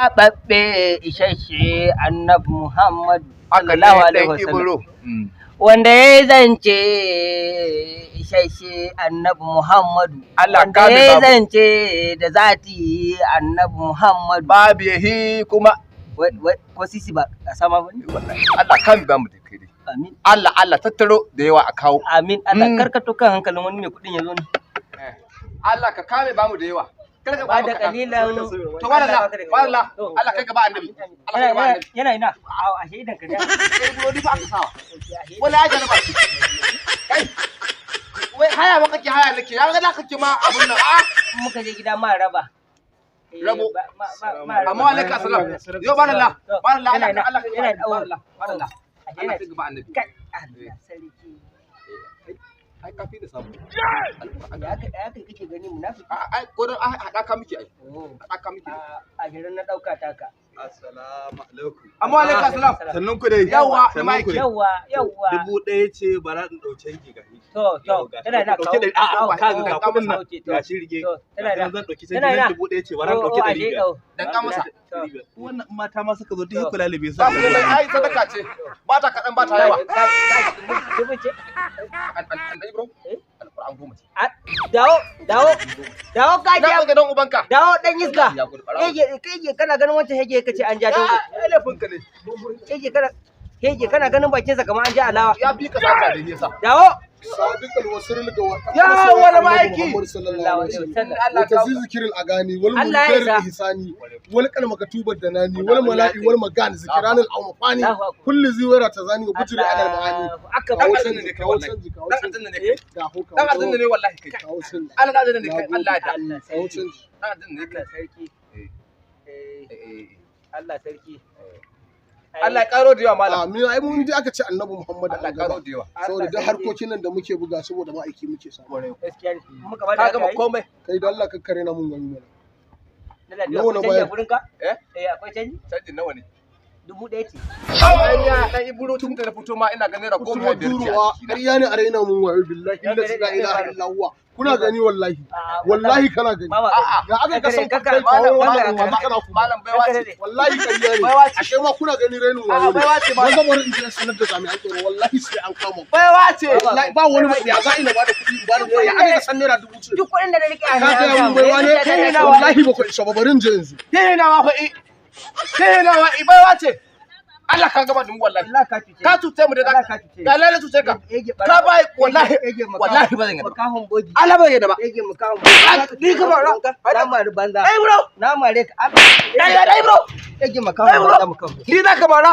Zaɓaɓɓe isasshe Annabi Muhammad Haka ne sallallahu alaihi ɗan wasallam. Ibro. Wanda ya zance isasshe Annabi Muhammadu. Allah Wanda kame ya babu. zance da zati Annabi Muhammadu. Babu yahi kuma. Wai, wai, ko sisi ba a sama ba ne? Allah kame ba mu da kai dai. Amin. Allah Allah tattaro da yawa a kawo. Amin. Allah karkato kan hankalin wani mai kuɗin ya zo ne. Allah ka kame ba mu da yawa. Kar ka Ba ba mu da kaɗan. kalilan. To ba Allah, ba Allah, Allah kai gaba Annabi. Allah kai gaba Yana Annabi. yana ina. A ashe idan ka ga. Kai burodi fa aka sawa. Wala ya jaraba ce. Kai. Wai haya ma kake, haya nake. Ya ga da kake ma abun nan. Ah, Muka je gida ma raba. Eh, Rabo. ma raba. Amma wa alaikum assalam. Yo ba Allah. Ba Allah, Yana ina. Allah kai Yana gaba ina. Allah. Ba Allah. Ashe Allah yana kai gaba Annabi. Kai, Allah sarki. Ai kafi da samu. Ya aka kake gani munafiki? Ai ko dan haɗaka muke ai. Oh. Haɗaka muke. A 20 na ɗauka taka. Assalamu alaikum. Amma alaikum assalam. Sannun ku dai. Yawwa, Sannun ku dai. Yawwa, yawwa. 1000 ce, bara in ɗau canji ga shi. To, tana ina? Ɗauke ɗari. A'a, ka ga ga kuɗin nan. Okay, to. Ga shi rike. To, tana Ga ina? nan zan ɗauki canji Tana ina? nan, 1000 ce, bara in Oh, ɗauki oh, ɗari ashe, biyar. oh. Dan ka masa. To. 500. Wannan in mata ma suka zo duk To. ku lalube su. Ba ku mai, ai sadaka ce. Ba ta kaɗan, ba ta yawa. Dubu ce. An an an Ibro. Eh? Alƙur'an 10 ce. Ah, dawo, dawo, dawo ka Ina ja. ga don ubanka. Dawo dan iska. Ya gudu ɓarawo. Hege, hege, kana ganin wancan hege kace an ja dango. Ai laifinka ne. Hege kana, hege kana ganin bakinsa kamar an ja alawa. Ya fi ka sata da nesa. Dawo. Sadiq al-wasir ga Ya wani ma'aiki. Muhammad sallallahu alaihi wasallam. Allah Wa taziz zikiril agani wal Allah ya munkar isa. ihsani wal kalma katubar danani wal mala'i wal magan zikran al awfani Allahu akbar. kulli ziwara tazani wa bujri ala al maani. Allahu akbar. Kawo Dan canji, aljanna ne kai kawo wallahi. canji, kawo Dan canji. aljanna ne kai. Ga ho, kawo Dan aljanna ne wallahi kai. Kawo canji. Allah dan aljanna ne kai. Allah ya da. Allah Kawo sarki. canji. Dan aljanna ne kai. Allah sarki. Eh. Eh, Eh, eh, Allah sarki. eh. Allah ya karo da yawa malam. Amin, ai mun dai aka ce Annabi Muhammad Allah an ya karo gaba. da yawa. Saboda duk harkokin nan da muke buga saboda ma'aiki muke samu. Gaskiya ne. Muka ba da Ka gama komai. Kai da Allah kakkare na mun gani mana. Nawa Nawa na na bayar? bayar? Gurin ka? Eh? Eh, akwai canji? Canjin nawa ne? 1000 ce. Ai ya dan Ibro, tun da na fito ma ina ganin naira 15 ce a Turuwa jikina. ƙarya ne a raina mun wayo, billahi Ya la ilaha illa huwa. Kuna gani wallahi. A'a, Wallahi kana gani. Ba ma A'a. Ya aka ka san Kaka- kai kawo malam- wannan amma kana kuma. Malam baiwa ce. Wallahi ƙarya ne. Baiwa ce. Ashe ma kuna gani rainin A'a, wayo ne. baiwa ce, malam. Maza bari in je sanar da jami'an tsaro, wallahi sai an kama ku. Baiwa ce. Wallahi ba wani mai ya za ina bada kuɗi in bada kuɗi, ya aka ka san naira 1000 ce. Duk kuɗin da na rike a Ka gaya mun baiwa ne? Wallahi ba ku isa ba, bari in je yanzu. Tihinawa fa i. Tihinawa i baiwa ce. Allah ka gama da mu wallahi. Allah ka cuce. Ka cuce mu da Allah ka cuce. Ka lalle cuce ka. Ka bai wallahi, wallahi ba zan yarda ba. Makahon bogi. Allah bai yarda ba. Yake makahon bogi. Ni ka bara. Na mari banza. Ai bro. Na mare ka. Dai dai bro. Yake makahon Ai bro. banza, makahon. Ni za ka bara.